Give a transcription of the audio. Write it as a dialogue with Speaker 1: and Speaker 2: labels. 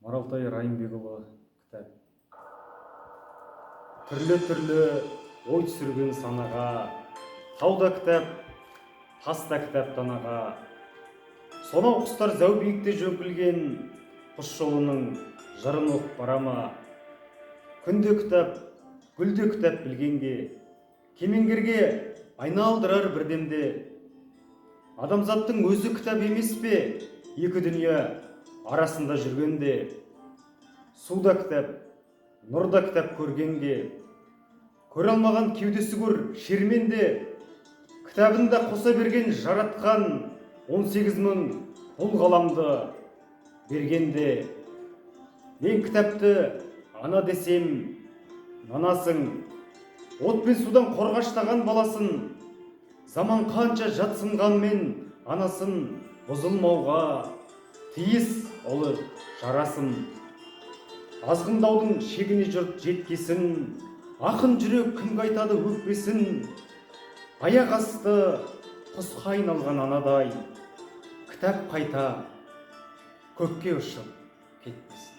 Speaker 1: Маралтай Райымбекұлы. Кітап. Түрлі түрлі ой түсірген санаға, тау да кітап, тас та кітап данаға. Сонау құстар зәу биікте жөңкілген құс жолының жырын оқып бара ма? Күн де кітап, гүл де кітап білгенге, кемеңгерге айналдырар бірдемде. Адамзаттың өзі кітап емес пе, екі дүние арасында жүргенде? Су да кітап, нұр да кітап көргенге, көре алмаған кеудесі көр шерменде. Кітабын да қоса берген жаратқан 18 мың бұл ғаламды бергенде. Мен кітапты ана десем, нанасың. От пен судан қорғаштаған баласын, заман қанша жатсынғанмен, анасын бұзылмауға тиіс ұлы жарасым. Азғындаудың шегіне жұрт жеткесін, ақын жүрек кімге айтады өкпесін? Аяқ асты құсқа айналған анадай кітап қайта көкке ұшып кетпесін.